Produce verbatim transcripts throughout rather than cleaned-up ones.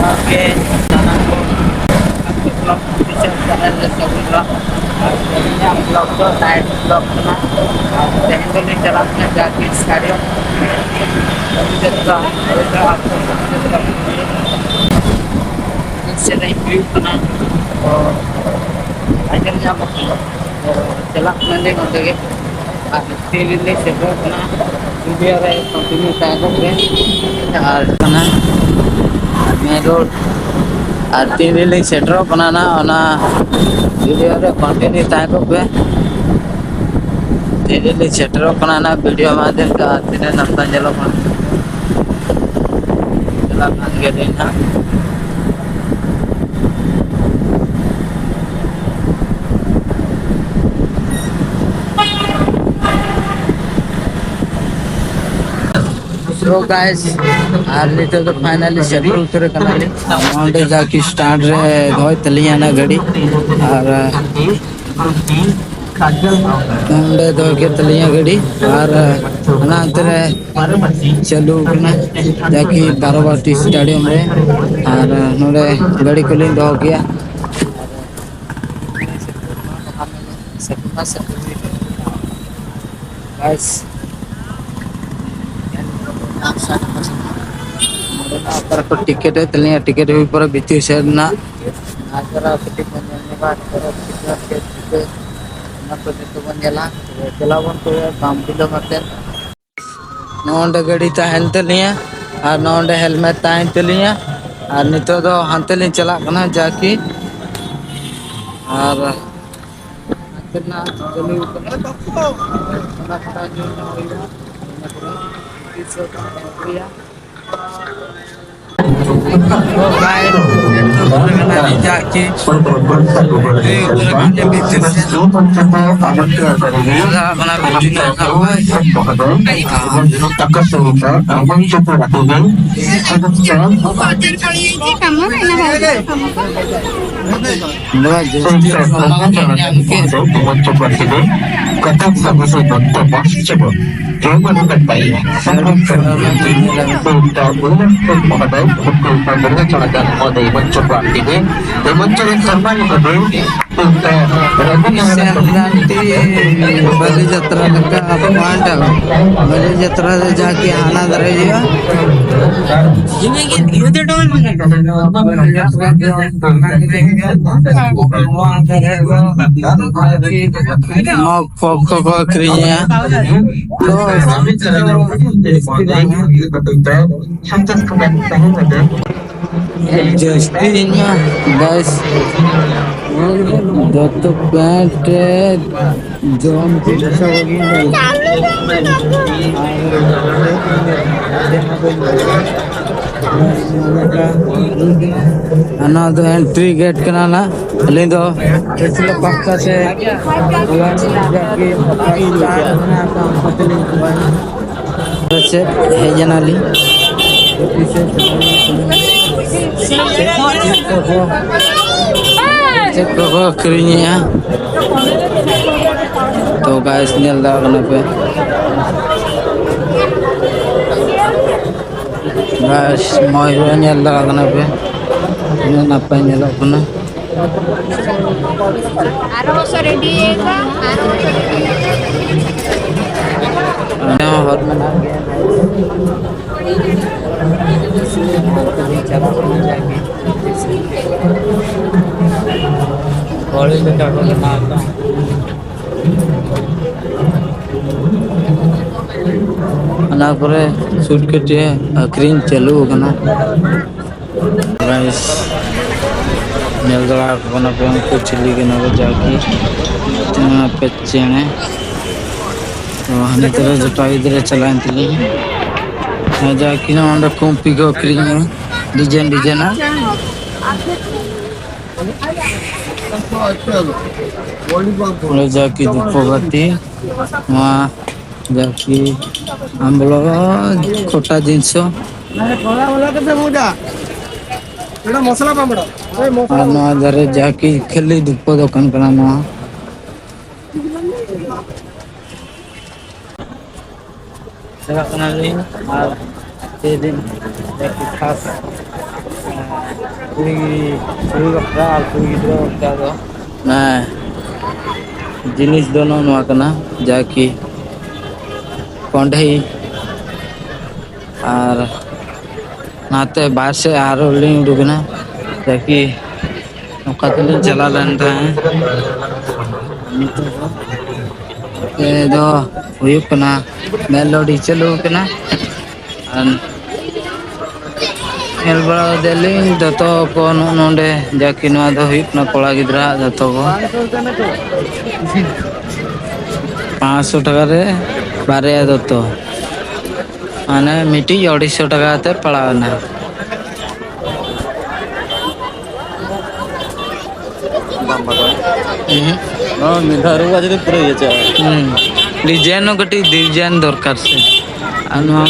ᱡᱚᱦᱟᱨ ᱜᱮ ᱥᱟᱱᱟᱢ ᱠᱚ᱾ ᱟᱛᱳ ᱵᱞᱚᱜ ᱚᱯᱷᱤᱥᱤᱭᱟᱞ ᱪᱮᱱᱮᱞ ᱨᱮ ᱥᱟᱹᱜᱩᱱ ᱡᱚᱦᱟᱨ᱾ ᱟᱨ ᱛᱮᱦᱮᱧᱟᱜ ᱵᱞᱚᱜ ᱫᱚ ᱱᱟᱭᱤᱴ ᱵᱞᱚᱜ ᱠᱟᱱᱟ᱾ ᱟᱨ ᱛᱮᱦᱮᱧ ᱫᱚᱞᱤᱧ ᱪᱟᱞᱟᱜ ᱠᱟᱱᱟ ᱡᱟᱹᱨᱠᱤ ᱥᱴᱮᱰᱤᱭᱟᱢ᱾ ᱠᱟᱹᱢᱤ ᱡᱟᱛᱨᱟ, ᱦᱩᱭᱩᱜ ᱠᱟᱱᱟ ᱟᱛᱳ ᱠᱟᱹᱢᱤ ᱡᱟᱛᱨᱟ᱾ ᱮᱱᱮᱡ ᱥᱮᱨᱮᱧ ᱦᱩᱭᱩᱜ ᱠᱟᱱᱟ᱾ ᱛᱚ, ᱟᱸᱡᱚᱢ ᱧᱟᱢᱚᱜ ᱠᱟᱱᱟ᱾ ᱛᱚ, ᱪᱟᱞᱟᱜ ᱠᱟᱱᱟᱞᱤᱧ ᱚᱸᱰᱮ ᱜᱮ᱾ ᱟᱨ ᱛᱤᱱ ᱨᱮᱞᱤᱧ ᱥᱮᱴᱮᱨᱚᱜ ᱠᱟᱱᱟ, ᱵᱷᱤᱰᱤᱭᱳ ᱨᱮ ᱠᱚᱱᱴᱤᱱᱤᱭᱩ ᱛᱟᱦᱮᱸ ᱠᱚᱜ ᱯᱮ᱾ ᱟᱨ ᱠᱟᱱᱟ ᱢᱮᱱ ᱨᱳᱰ᱾ ᱟᱨ ᱛᱤᱱ ᱨᱮᱞᱤᱧ ᱥᱮᱴᱮᱨᱚᱜ ᱠᱟᱱᱟ ᱱᱟᱜ, ᱚᱱᱟ ᱵᱷᱤᱰᱤᱭᱳ ᱨᱮ ᱠᱚᱱᱴᱤᱱᱤᱭᱩ ᱛᱟᱦᱮᱸ ᱠᱚᱜ ᱯᱮ᱾ ᱛᱤᱱ ᱨᱮᱞᱤᱧ ᱥᱮᱴᱮᱨᱚᱜ ᱠᱟᱱᱟ ᱱᱟᱜ, ᱵᱷᱤᱰᱤᱭᱳ ᱢᱟᱫᱽᱫᱷᱚᱢ ᱛᱮ ᱟᱨ ᱛᱤᱱᱟᱹᱜ ᱱᱟᱯᱟᱭ ᱧᱮᱞᱚᱜ ᱠᱟᱱᱟ᱾ ᱪᱟᱞᱟᱜ ᱠᱟᱱ ᱜᱮᱭᱟᱞᱤᱧ ᱱᱟᱜ᱾ So guys, ᱟᱨ ᱱᱤᱛᱚᱜ ᱫᱚ finally ᱥᱮᱴᱮᱨ ᱩᱛᱟᱹᱨ ᱠᱟᱱᱟᱞᱤᱧ᱾ ᱱᱚᱸᱰᱮ ᱡᱟᱠᱤ ᱥᱴᱟᱱᱰ ᱨᱮ ᱫᱚᱦᱚᱭ ᱛᱟᱹᱞᱤᱧᱟ ᱱᱟᱜ ᱜᱟᱹᱰᱤ, ᱟᱨ ᱱᱚᱸᱰᱮ ᱫᱚᱦᱚ ᱠᱮᱫ ᱛᱟᱹᱞᱤᱧᱟ ᱜᱟᱹᱰᱤ, ᱟᱨ ᱚᱱᱟ ᱚᱱᱛᱮ ᱨᱮ ᱪᱟᱹᱞᱩ ᱠᱟᱱᱟ ᱡᱟᱠᱤ ᱵᱟᱨᱚᱵᱟᱴᱤ ᱥᱴᱮᱰᱤᱭᱟᱢ ᱨᱮ, ᱟᱨ ᱱᱚᱸᱰᱮ ᱜᱟᱹᱰᱤ ᱠᱚᱞᱤᱧ ᱫᱚᱦᱚ ᱠᱮᱜᱼᱟ᱾ ᱵᱟᱥ᱾ ᱚᱠᱟ ᱨᱮᱠᱚ ᱴᱤᱠᱤᱴ ᱮᱫ ᱛᱟᱹᱞᱤᱧᱟ, ᱴᱤᱠᱤᱴ ᱦᱩᱭ ᱯᱚᱨᱮ ᱵᱷᱤᱛᱤᱨ ᱥᱮᱫ ᱨᱮᱱᱟᱜ ᱟᱨ ᱡᱟᱦᱟᱸ ᱠᱟᱹᱴᱤᱡ ᱵᱚᱱ ᱧᱮᱞ ᱧᱚᱜᱟ, ᱚᱱᱟ ᱠᱚ ᱡᱚᱛᱚ ᱵᱚᱱ ᱧᱮᱞᱟ᱾ ᱛᱚᱵᱮ ᱫᱮᱞᱟ ᱵᱚᱱ ᱛᱚᱵᱮ ᱵᱟᱝ ᱵᱤᱞᱚᱢ ᱟᱛᱮᱫ᱾ ᱱᱚᱜᱼᱚ ᱱᱚᱰᱮ ᱜᱟᱹᱰᱤ ᱛᱟᱦᱮᱱ ᱛᱟᱹᱞᱤᱧᱟ ᱟᱨ ᱱᱚᱜᱼᱚ ᱱᱚᱰᱮ ᱦᱮᱞᱢᱮᱴ ᱛᱟᱦᱮᱱ ᱛᱟᱹᱞᱤᱧᱟ᱾ ᱟᱨ ᱱᱤᱛᱚᱜ ᱫᱚ ᱦᱟᱱᱛᱮ ᱞᱤᱧ ᱪᱟᱞᱟᱜ ᱠᱟᱱᱟ ᱡᱟᱠᱤ, ᱟᱨ ᱦᱟᱱᱛᱮ ᱨᱮᱱᱟᱜ ᱪᱟᱹᱞᱩ ᱠᱟᱱᱟ᱾ ᱚᱱᱟ ᱠᱚ ᱧᱮᱞ ᱧᱚᱜ ᱦᱩᱭᱩᱜᱼᱟ᱾ ᱤᱱᱟᱹ ᱯᱚᱨᱮ ᱛᱤᱥ ᱦᱚᱸ ᱵᱟᱝ ᱦᱩᱭᱟ᱾ ᱵᱟᱭ ᱩᱛᱟᱹᱨ ᱠᱟᱱᱟ ᱡᱟᱠᱤ᱾ ᱦᱩᱭ ᱩᱛᱟᱹᱨ ᱠᱟᱱᱟ ᱵᱷᱤᱛᱤᱨ ᱥᱮᱫ᱾ ᱪᱟᱞᱟᱜ ᱠᱟᱱᱟ ᱵᱷᱤᱛᱤᱨ ᱥᱮᱫ᱾ ᱱᱚᱣᱟ ᱡᱟᱹᱥᱛᱤ ᱦᱚᱲ ᱵᱟᱵᱚᱱ ᱧᱟᱢ ᱠᱮᱫ᱾ ᱠᱟᱛᱷᱟ ᱥᱟᱹᱜᱩᱱ ᱥᱮ ᱵᱚᱠᱛᱚᱵᱵᱚ ᱥᱮᱵᱚᱱ᱾ ᱡᱚᱢ ᱟᱹᱜᱩ ᱠᱟᱛᱮ ᱥᱟᱹᱜᱩᱱ ᱥᱟᱹᱜᱩᱱ ᱰᱚᱠᱴᱚᱨ ᱩᱞᱞᱮᱠᱷ ᱢᱚᱦᱚᱫᱚᱭ ᱩᱱᱠᱩ ᱩᱯᱟᱹᱭ ᱵᱚᱱᱫᱚ ᱪᱚᱲᱟ ᱠᱟᱱ ᱢᱚᱦᱚᱫᱚᱭ ᱢᱚᱧᱪᱚ ᱯᱨᱟᱯᱛᱤ ᱜᱮ ᱢᱚᱧᱪᱚ ᱨᱮ ᱥᱟᱨᱢᱟ ᱢᱚᱦᱚᱫᱚᱭ ᱩᱱᱠᱩ ᱨᱚᱜᱷᱩᱱᱟᱛᱷ ᱥᱮᱱ ᱜᱟᱱᱴᱤ ᱵᱟᱹᱞᱤ ᱡᱟᱛᱨᱟ ᱞᱮᱠᱟ ᱯᱟᱱᱰᱟ ᱵᱟᱹᱞᱤ ᱡᱟᱛᱨᱟ ᱨᱮ ᱡᱟᱦᱟᱸ ᱠᱤ ᱦᱟᱱᱟ ᱫᱷᱟᱨᱮ ᱦᱩᱭᱩᱜᱼᱟ᱾ ᱱᱚᱣᱟ ᱯᱷᱚᱠ ᱠᱚᱠᱚ ᱟᱹᱠᱷᱨᱤᱧᱮᱜᱼᱟ᱾ ᱛᱚ ᱡᱟᱹᱥᱛᱤ ᱤᱧ ᱢᱟ ᱵᱟᱥ ᱫᱚᱛᱚ ᱯᱮᱱᱴ ᱡᱚᱢ ᱠᱚ ᱯᱚᱭᱥᱟ ᱵᱟᱹᱜᱤᱧ ᱞᱟᱹᱭ᱾ ᱟᱨ ᱱᱚᱣᱟ ᱫᱚ ᱮᱱᱴᱨᱤ ᱜᱮᱴ ᱠᱟᱱᱟ ᱱᱟᱜ᱾ ᱟᱹᱞᱤᱧ ᱫᱚ ᱯᱟᱠᱟ ᱥᱮ ᱪᱮᱫ ᱦᱮᱡ ᱮᱱᱟᱞᱤᱧ᱾ ᱪᱮᱫ ᱠᱚᱠᱚ, ᱪᱮᱫ ᱠᱚᱠᱚ ᱟᱹᱠᱷᱨᱤᱧᱮᱜᱼᱟ᱾ ᱛᱚ ᱜᱟᱭᱥ, ᱧᱮᱞ ᱫᱟᱲᱮᱭᱟᱜ ᱠᱟᱱᱟ ᱯᱮ᱾ ᱜᱟᱭᱥ, ᱢᱚᱭ ᱦᱚᱸ ᱧᱮᱞ ᱫᱟᱲᱮᱭᱟᱜ ᱠᱟᱱᱟ ᱯᱮ, ᱛᱤᱱᱟᱹᱜ ᱱᱟᱯᱟᱭ ᱧᱮᱞᱚᱜ ᱠᱟᱱᱟ᱾ ᱟᱨᱚ ᱵᱚᱪᱷᱚᱨ ᱨᱮᱰᱤ ᱦᱩᱭᱩᱜᱼᱟ, ᱟᱨᱚ ᱵᱚᱪᱷᱚᱨ ᱨᱮᱰᱤ ᱦᱩᱭᱩᱜᱼᱟ᱾ ᱚᱸᱰᱮ ᱦᱚᱸ ᱦᱚᱲ ᱢᱮᱱᱟᱜ ᱜᱮᱭᱟ᱾ ᱪᱟᱞᱟᱜ ᱠᱟᱱᱟ ᱡᱟᱜᱮ᱾ ᱦᱚᱲ ᱞᱮᱠᱟ ᱠᱚ ᱵᱮᱱᱟᱣ ᱟᱠᱟᱫ᱾ ᱚᱱᱟ ᱯᱚᱨᱮ ᱥᱩᱴ ᱠᱟᱹᱴᱤᱡ ᱟᱹᱠᱷᱨᱤᱧ ᱪᱟᱹᱞᱩ ᱟᱠᱟᱱᱟ᱾ ᱜᱟᱭᱥ, ᱧᱮᱞ ᱫᱟᱲᱮ ᱟᱠᱚ ᱠᱟᱱᱟ ᱯᱮ, ᱩᱱᱠᱩ ᱪᱤᱞᱤ ᱠᱟᱱᱟ ᱠᱚ, ᱡᱟᱜᱮ ᱯᱮ ᱪᱮᱬᱮ᱾ ᱛᱚ, ᱦᱟᱱᱮ ᱛᱚᱨᱟ ᱡᱚᱴᱟᱣ ᱜᱤᱫᱽᱨᱟᱹ ᱪᱟᱞᱟᱣᱮᱱ ᱛᱟᱹᱞᱤᱧᱟ᱾ ᱟᱨ ᱡᱟᱜᱮ ᱱᱚᱰᱮ ᱠᱚᱢᱯᱤ ᱠᱚ ᱟᱹᱠᱷᱨᱤᱧᱟ, ᱰᱤᱡᱟᱭᱤᱱ ᱰᱤᱡᱟᱭᱤᱱᱟᱜ᱾ ᱚᱸᱰᱮ ᱡᱟᱜᱮ ᱫᱷᱩᱯᱚ ᱵᱟᱹᱛᱤ, ᱱᱚᱣᱟ ᱡᱟᱜᱮ ᱟᱢᱵᱽᱞᱚ, ᱠᱷᱚᱴᱟ ᱡᱤᱱᱤᱥ᱾ ᱟᱨ ᱱᱚᱣᱟ ᱫᱷᱟᱨᱮ ᱡᱟᱜᱮ ᱠᱷᱟᱹᱞᱤ ᱫᱷᱩᱯᱚ ᱫᱚᱠᱟᱱ ᱠᱟᱱᱟ ᱱᱚᱣᱟ᱾ ᱪᱟᱞᱟᱜ ᱠᱟᱱᱟᱞᱤᱧ ᱟᱨ ᱪᱮᱫ ᱞᱤᱧ ᱞᱟᱹᱭᱟ, ᱠᱷᱟᱥ, ᱮᱸ, ᱠᱩᱲᱤ, ᱠᱩᱲᱤ ᱵᱟᱠᱷᱨᱟ ᱟᱨ ᱠᱩᱲᱤ ᱜᱤᱫᱽᱨᱟᱹ ᱵᱟᱠᱷᱨᱟ ᱫᱚ ᱚᱱᱟ ᱡᱤᱱᱤᱥ ᱫᱚ ᱱᱚᱜᱼᱚ ᱱᱚᱣᱟ ᱠᱟᱱᱟ, ᱡᱟ ᱠᱤ ᱠᱚᱸᱰᱷᱮ ᱟᱨ ᱱᱟᱛᱮ ᱵᱟᱦᱨᱮ ᱥᱮᱫ ᱟᱨᱚ ᱞᱤᱧ ᱩᱰᱩᱠᱮᱱᱟ, ᱡᱟ ᱠᱤ ᱱᱚᱝᱠᱟ ᱛᱮᱞᱤᱧ ᱪᱟᱞᱟᱣ ᱞᱮᱱ ᱛᱟᱦᱮᱸᱫ᱾ ᱱᱤᱛᱚᱜ ᱫᱚ ᱦᱩᱭᱩᱜ ᱠᱟᱱᱟ, ᱢᱮᱱ ᱞᱚᱰᱤ ᱪᱟᱹᱞᱩ ᱠᱟᱱᱟ᱾ ᱟᱨ ᱧᱮᱞ ᱵᱟᱲᱟ ᱠᱮᱫᱟᱞᱤᱧ ᱫᱚᱛᱚ ᱠᱚ ᱱᱚᱜᱼᱚ ᱱᱚᱰᱮ, ᱡᱟᱠᱤ ᱱᱚᱣᱟ ᱫᱚ ᱦᱩᱭᱩᱜ ᱠᱟᱱᱟ ᱠᱚᱲᱟ ᱜᱤᱫᱽᱨᱟᱹᱣᱟᱜ ᱫᱚᱛᱚ ᱠᱚ᱾ ᱯᱟᱸᱪᱥᱚ ᱴᱟᱠᱟ ᱨᱮ ᱵᱟᱨᱭᱟ ᱫᱚᱛᱚ, ᱢᱟᱱᱮ ᱢᱤᱫᱴᱤᱡ ᱟᱹᱲᱟᱹᱭᱥᱚ ᱴᱟᱠᱟ ᱠᱟᱛᱮ ᱯᱟᱲᱟᱣ ᱮᱱᱟ᱾ ᱵᱟᱢ ᱵᱟᱰᱟᱭᱟ? ᱩᱦᱩᱸ᱾ ᱦᱚᱸ, ᱢᱤᱫ ᱫᱷᱟᱣ ᱟᱹᱨᱩᱵ ᱠᱟᱛᱮ ᱯᱩᱨᱟᱹ ᱤᱭᱟᱹ ᱪᱟᱵᱟᱜᱼᱟ᱾ ᱦᱩᱸ᱾ ᱰᱤᱡᱟᱭᱤᱱ ᱦᱚᱸ ᱠᱟᱹᱴᱤᱡ ᱰᱤᱡᱟᱭᱤᱱ ᱫᱚᱨᱠᱟᱨ ᱥᱮ᱾ ᱟᱨ ᱱᱚᱣᱟ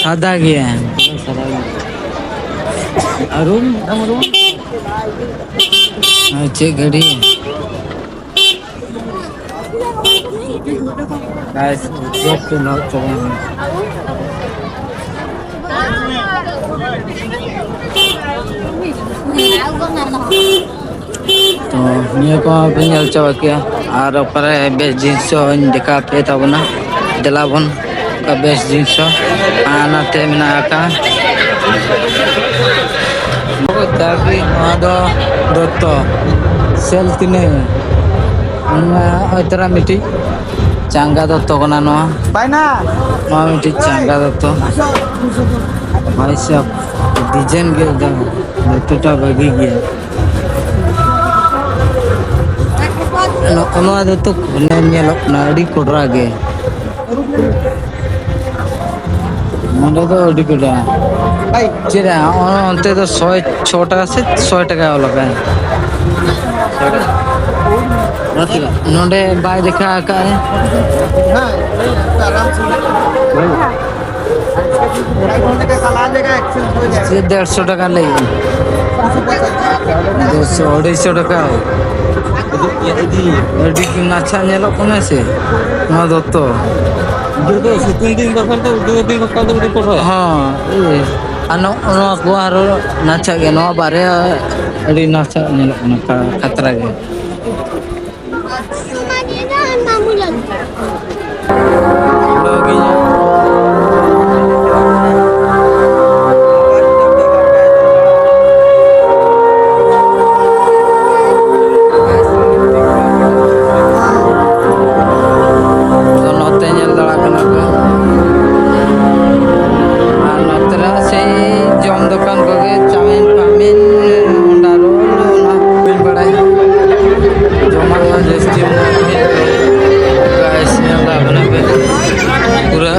ᱥᱟᱫᱟ ᱜᱮᱭᱟ᱾ ᱟᱹᱨᱩᱵ, ᱟᱨ ᱪᱮᱫ ᱜᱷᱟᱹᱲᱤ? Guys, ᱡᱚᱛᱚ ᱱᱚᱣᱟ ᱪᱟᱵᱟ ᱮᱱᱟ᱾ ᱛᱚ, ᱱᱤᱭᱟᱹ ᱠᱚ ᱯᱮ ᱧᱮᱞ ᱪᱟᱵᱟ ᱠᱮᱜᱼᱟ᱾ ᱟᱨ ᱚᱠᱟᱨᱮ ᱵᱮᱥ ᱡᱤᱱᱤᱥ ᱦᱚᱸᱧ ᱫᱮᱠᱷᱟᱣ ᱯᱮ ᱛᱟᱵᱚᱱᱟ᱾ ᱫᱮᱞᱟ ᱵᱚᱱ ᱚᱱᱠᱟ ᱵᱮᱥ ᱡᱤᱱᱤᱥ ᱦᱚᱸ ᱟᱨ ᱱᱟᱛᱮ ᱢᱮᱱᱟᱜ ᱟᱠᱟᱫ᱾ ᱱᱚᱣᱟ ᱫᱚ ᱫᱚᱛᱛᱚ ᱥᱮᱞ ᱛᱤᱱᱟᱹᱜ? ᱱᱚᱣᱟ ᱦᱚᱭ ᱛᱚᱨᱟ ᱢᱤᱫᱴᱤᱡ ᱪᱟᱸᱜᱟ ᱫᱚᱛᱛᱚ ᱠᱟᱱᱟ ᱱᱚᱣᱟ᱾ ᱵᱟᱭᱱᱟ᱾ ᱱᱚᱣᱟ ᱢᱤᱫᱴᱤᱡ ᱪᱟᱸᱜᱟ ᱫᱚᱛᱛᱚ᱾ ᱵᱷᱟᱭ ᱥᱟᱵ, ᱰᱤᱡᱟᱭᱤᱱ ᱜᱮ ᱮᱠᱫᱚᱢ ᱫᱚᱛᱛᱚᱴᱟ ᱵᱷᱟᱹᱜᱤ ᱜᱮᱭᱟ᱾ ᱱᱚᱜᱼᱚ ᱱᱚᱣᱟ ᱫᱚᱛᱛᱚ ᱧᱮᱞ ᱧᱮᱞᱚᱜ ᱠᱟᱱᱟ ᱟᱹᱰᱤ ᱠᱚᱰᱨᱟ ᱜᱮ᱾ ᱱᱚᱰᱮ ᱫᱚ ᱟᱹᱰᱤ ᱠᱚᱰᱨᱟ᱾ ᱪᱮᱫ ᱨᱮ? ᱚᱱᱛᱮ ᱫᱚ ᱥᱚᱭ ᱪᱷᱚ ᱴᱟᱠᱟ ᱥᱮ ᱥᱚᱭ ᱴᱟᱠᱟ ᱚᱞ ᱟᱠᱟᱱ᱾ ᱱᱚᱰᱮ ᱵᱟᱭ ᱫᱮᱠᱷᱟᱣ ᱟᱠᱟᱫ᱾ ᱥᱮ ᱰᱮᱲᱥᱚ ᱴᱟᱠᱟ ᱞᱟᱹᱜᱤᱫ᱾ ᱰᱮᱲᱥᱚ, ᱟᱹᱲᱟᱹᱭᱥᱚ ᱴᱟᱠᱟ᱾ ᱟᱹᱰᱤ ᱱᱟᱪᱷᱟ ᱧᱮᱞᱚᱜ ᱠᱟᱱᱟ ᱥᱮ ᱱᱚᱣᱟ ᱫᱚᱛᱚ᱾ ᱡᱚᱛᱚ ᱥᱤᱛᱩᱝ ᱫᱤᱱ ᱵᱟᱠᱷᱨᱟ ᱫᱚ, ᱩᱫᱽᱜᱟᱹᱨ ᱫᱤᱱ ᱵᱟᱠᱷᱨᱟ ᱫᱚ ᱟᱹᱰᱤ ᱠᱚᱴᱷᱟ᱾ ᱦᱚᱸ, ᱤᱭᱟᱹ᱾ ᱟᱨ ᱱᱚᱜ-, ᱱᱚᱣᱟ ᱠᱚ ᱟᱨᱚ ᱱᱟᱪᱷᱟᱜ ᱜᱮᱭᱟ᱾ ᱱᱚᱣᱟ ᱵᱟᱨᱭᱟ ᱟᱹᱰᱤ ᱱᱟᱪᱷᱟᱜ ᱧᱮᱞᱚᱜ ᱠᱟᱱᱟ, ᱠᱟ-, ᱠᱷᱟᱛᱨᱟ ᱜᱮ᱾ ᱛᱚ, ᱱᱚᱛᱮ ᱧᱮᱞ ᱫᱟᱲᱮᱭᱟᱜ ᱠᱟᱱᱟ ᱯᱮ᱾ ᱟᱨ ᱱᱚᱛᱮ ᱨᱮ ᱥᱮᱭ ᱡᱚᱢ ᱫᱚᱠᱟᱱ ᱠᱚᱜᱮ, ᱪᱟᱣᱢᱤᱱ ᱯᱟᱣᱢᱤᱱ, ᱚᱱᱰᱟ ᱨᱳᱞ, ᱚᱱᱟ ᱠᱚᱧ ᱵᱟᱲᱟᱭᱟ᱾ ᱡᱚᱢᱟᱜ ᱢᱟ ᱡᱟᱹᱥᱛᱤ ᱢᱮᱱᱟᱜᱼᱟ᱾ Guys, ᱧᱮᱞ ᱫᱟᱲᱮᱭᱟᱜ ᱠᱟᱱᱟ ᱯᱮ᱾ ᱯᱩᱨᱟᱹ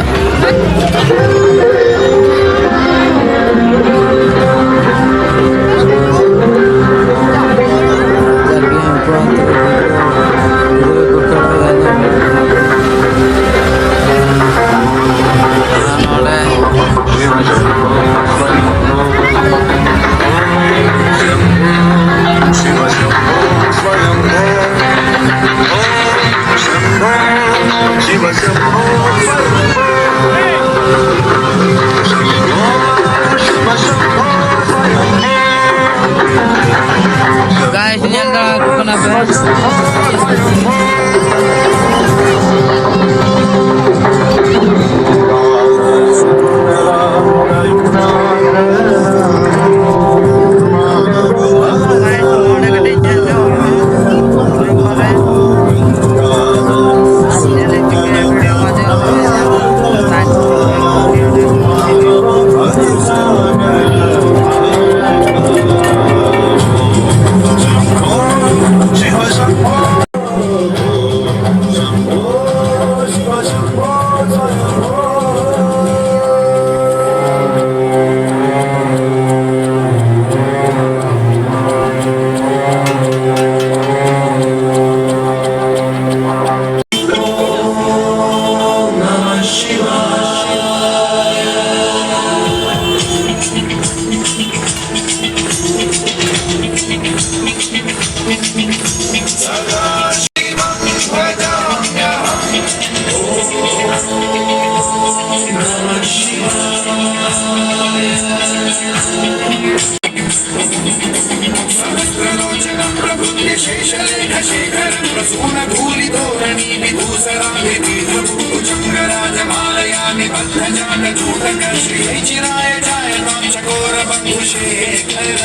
सहस्रलोचनं प्रकृत्यशेषलेखशेखरं प्रसूनधूलिधोरणीभिधूसराभिर्दीर्घभुजङ्गराजमालया निबद्धजाटजूटकर्षिभिः चिराय जायतां चकोरबन्धुशेखरः।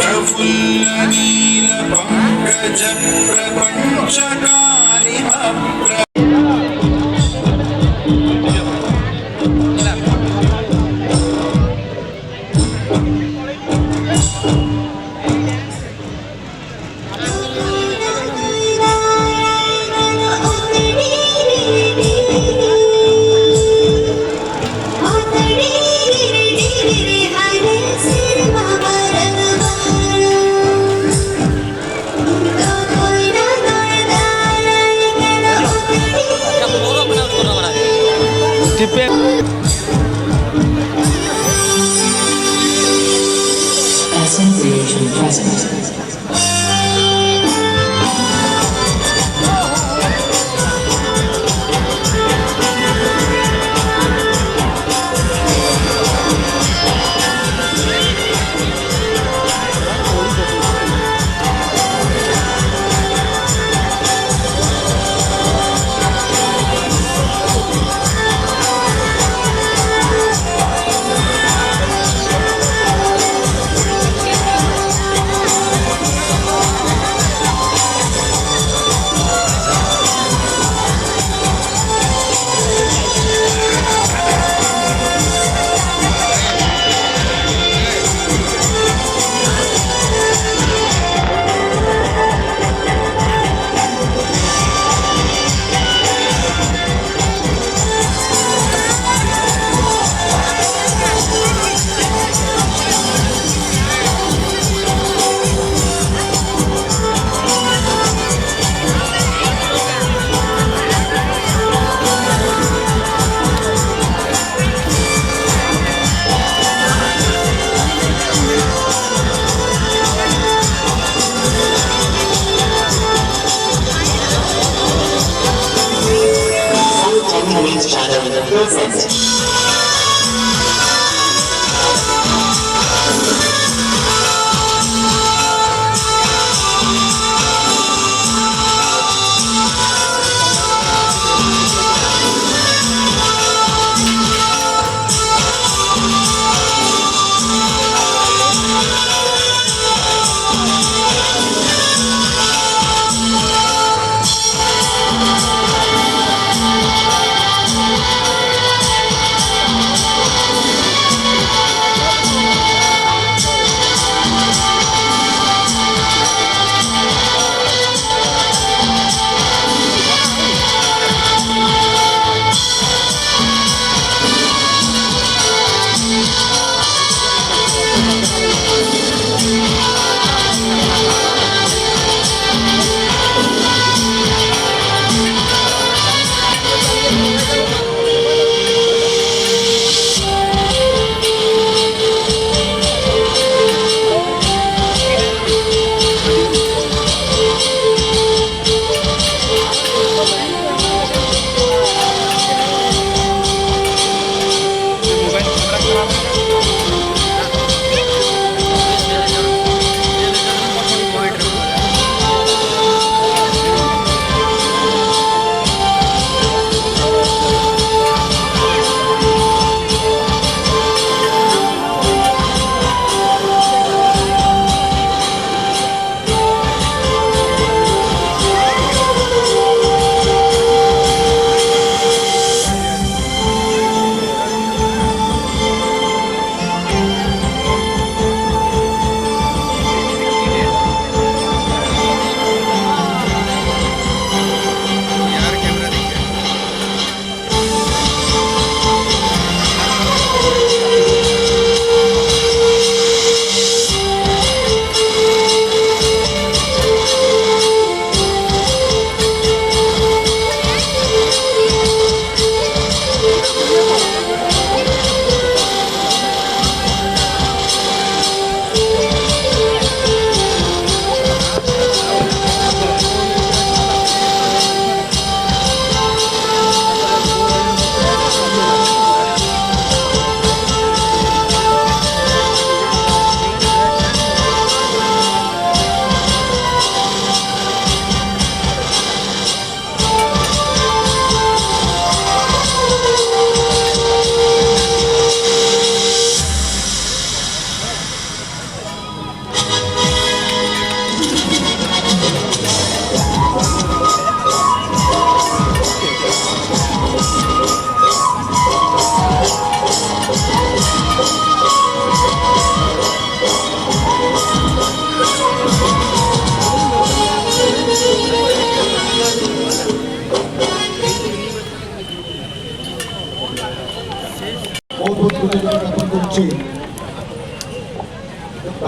प्रफुल्लनीलपङ्कजप्रपञ्चकानि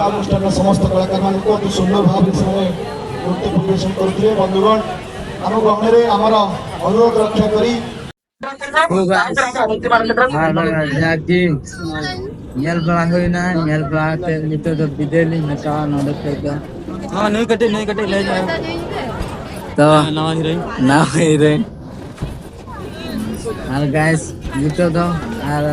ଅନୁଷ୍ଠାନର ସମସ୍ତ କଳାକାରମାନଙ୍କୁ ଅତି ସୁନ୍ଦର ଭାବରେ ସେମାନେ ନୃତ୍ୟ ପରିବେଷଣ କରୁଥିଲେ। ବନ୍ଧୁଗଣ, ଆମ ଗହଣରେ ଆମର ଅନୁରୋଧ ରକ୍ଷା କରି ᱟᱨ ᱡᱟᱜᱮ ᱧᱮᱞ ᱵᱟᱲᱟ ᱦᱩᱭᱱᱟ, ᱧᱮᱞ ᱵᱟᱲᱟ ᱠᱟᱛᱮ ᱱᱤᱛᱚᱜ ᱫᱚ ᱵᱤᱫᱟᱹᱭ ᱞᱤᱧ ᱦᱟᱛᱟᱣᱟ ᱱᱚᱰᱮ ᱠᱷᱚᱡ ᱫᱚ᱾ ᱦᱚᱸ, ᱱᱩᱭ ᱠᱟᱹᱴᱤᱡ, ᱱᱩᱭ ᱠᱟᱹᱴᱤᱡ ᱞᱟᱹᱭ ᱧᱚᱜ᱾ ᱛᱚ, ᱱᱟᱣᱟ ᱦᱤᱨᱳᱭᱤᱱ᱾ ᱱᱟᱣᱟ ᱦᱤᱨᱳᱭᱤᱱ᱾ ᱟᱨ ᱜᱟᱭᱥ, ᱱᱤᱛᱚᱜ ᱫᱚ ᱟᱨ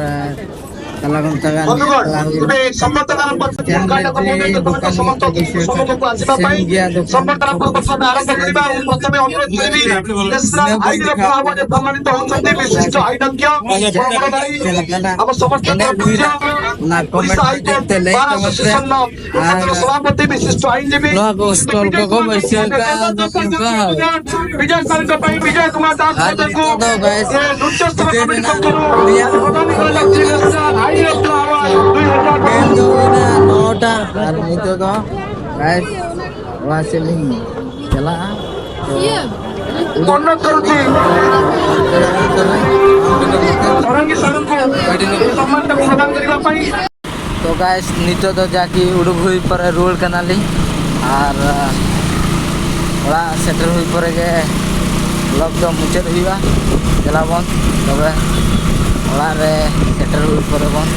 ᱛᱟᱞᱟ ᱜᱷᱚᱱᱴᱟ ᱜᱟᱱ ᱵᱚᱱᱫᱷᱩᱜᱚᱬ, ᱛᱟᱞᱟ ᱦᱩᱭᱩᱜᱼᱟ᱾ ᱛᱚᱵᱮ ᱥᱚᱢᱵᱚᱨ ᱛᱟᱞᱟ ᱨᱮ ᱯᱟᱨᱵᱚᱛ ᱠᱟᱴᱟ ᱠᱚ ᱢᱮᱱᱛᱮ ᱥᱚᱢᱚᱨᱛᱷᱚ ᱥᱚᱢᱚᱨᱛᱷᱚ ᱠᱚ ᱟᱥᱤᱵᱟ ᱯᱟᱭ ᱥᱮᱱ ᱜᱮᱭᱟ ᱫᱚ᱾ ᱥᱚᱢᱵᱚᱨ ᱛᱟᱞᱟ ᱯᱟᱨᱵᱚᱛ ᱠᱷᱚᱱ ᱟᱨᱟᱢᱵᱷ ᱠᱚᱨᱤᱵᱟ᱾ ᱩᱱ ᱯᱨᱚᱛᱷᱚᱢᱮ ᱚᱱᱩᱨᱳᱫᱷ ᱠᱚᱨᱤᱵᱟ, ᱱᱮᱥᱨᱟ ᱟᱡ ᱨᱮ ᱯᱨᱚᱵᱷᱟᱵᱚ ᱨᱮ ᱯᱨᱚᱢᱟᱱᱤᱛ ᱦᱚᱪᱚᱱᱛᱮ ᱵᱤᱥᱤᱥᱴ ᱟᱭᱱᱚᱠᱤᱭᱟ ᱵᱚᱲ ᱵᱚᱲ ᱫᱟᱲᱮ ᱟᱵᱚ ᱥᱚᱢᱚᱨᱛᱷᱚ ᱠᱚ ᱯᱩᱡᱟ᱾ ᱚᱱᱟ ᱠᱚᱢᱮᱱᱴ ᱩᱲᱤᱥᱥᱟ ᱦᱟᱭ ᱠᱳᱨᱴ ᱛᱮ ᱞᱟᱹᱭ ᱵᱟᱨ ᱛᱟᱵᱚᱱ ᱯᱮ᱾ ᱟᱥᱳᱥᱤᱭᱮᱥᱚᱱ ᱨᱮᱱᱟᱜ ᱟᱨ ᱥᱚᱵᱷᱟᱯᱚᱛᱤ ᱵᱤᱥᱤᱥᱴ ᱟᱭᱤᱱᱡᱤᱵᱤ ᱱᱚᱣᱟ ᱠᱚ ᱥᱴᱚᱞ ᱠᱚᱠᱚ ᱵᱟᱹᱭᱥᱟᱹᱣ ᱠᱟᱜᱼᱟ, ᱫᱚ ᱚᱱᱠᱟ ᱵᱤᱡᱚᱭ ᱥᱟᱞ ᱠᱚ ᱯᱟᱭ ᱵᱤᱡᱚᱭ ᱠᱩᱢᱟᱨ ᱫᱟᱥ ᱟᱨ ᱠᱚ ᱱᱤᱛᱚᱜ ᱫᱚ ᱜᱟᱭᱥ ᱱᱩᱪᱪᱚ ᱥᱛᱚᱨ ᱛᱤᱛᱮ ᱠᱚᱢᱤᱴᱤ ᱢᱮᱱᱟᱜ ᱯᱚᱠᱠᱷᱚᱨᱩ ᱞᱮᱭᱟ᱾ ᱯᱨᱚᱫᱟᱱ ᱠᱚᱨᱟ ᱡᱟᱪᱪᱷᱤ ᱱᱮᱥᱨᱟ ᱟᱭᱤᱱ ᱨᱮ ᱯᱨᱟᱣᱟ ᱫᱩᱭ ᱦᱟᱡᱟᱨ ᱴᱟᱭᱤᱢ ᱫᱚ ᱦᱩᱭᱱᱟ ᱱᱚᱴᱟ ᱟᱨ ᱱᱤᱛᱚᱜ ᱫᱚ ᱜᱟᱭᱥ ᱚᱲᱟᱜ ᱥᱮᱫ ᱞᱤᱧ ᱪᱟᱞᱟᱜᱼᱟ᱾ ᱛᱚ, ᱚᱱᱩᱨᱳᱫᱷ ᱠᱚᱨᱩᱪᱷᱤ, ᱥᱟᱨᱚᱝᱜᱤ ᱥᱟᱨᱚᱝᱜᱚ ᱥᱚᱢᱢᱟᱱ ᱛᱮ ᱯᱨᱚᱫᱟᱱ ᱠᱚᱨᱤᱵᱟ ᱯᱟᱭ᱾ ᱛᱚ ᱜᱟᱭᱥ, ᱱᱤᱛᱚᱜ ᱫᱚ ᱡᱟᱠᱤ ᱩᱰᱩᱠ ᱦᱩᱭ ᱯᱚᱨᱮ ᱨᱩᱣᱟᱹᱲ ᱠᱟᱱᱟᱞᱤᱧ ᱟᱨ ᱚᱲᱟᱜ ᱥᱮᱴᱮᱨ ᱦᱩᱭ ᱯᱚᱨᱮ ᱜᱮ ᱵᱞᱚᱜ ᱫᱚ ᱢᱩᱪᱟᱹᱫ ᱦᱩᱭᱩᱜᱼᱟ᱾ ᱪᱟᱞᱟᱣ ᱵᱚᱱ ᱛᱚᱵᱮ ᱚᱲᱟᱜ ᱨᱮ ᱥᱮᱴᱮᱨ ᱦᱩᱭ ᱯᱚᱨᱮ ᱵᱚᱱ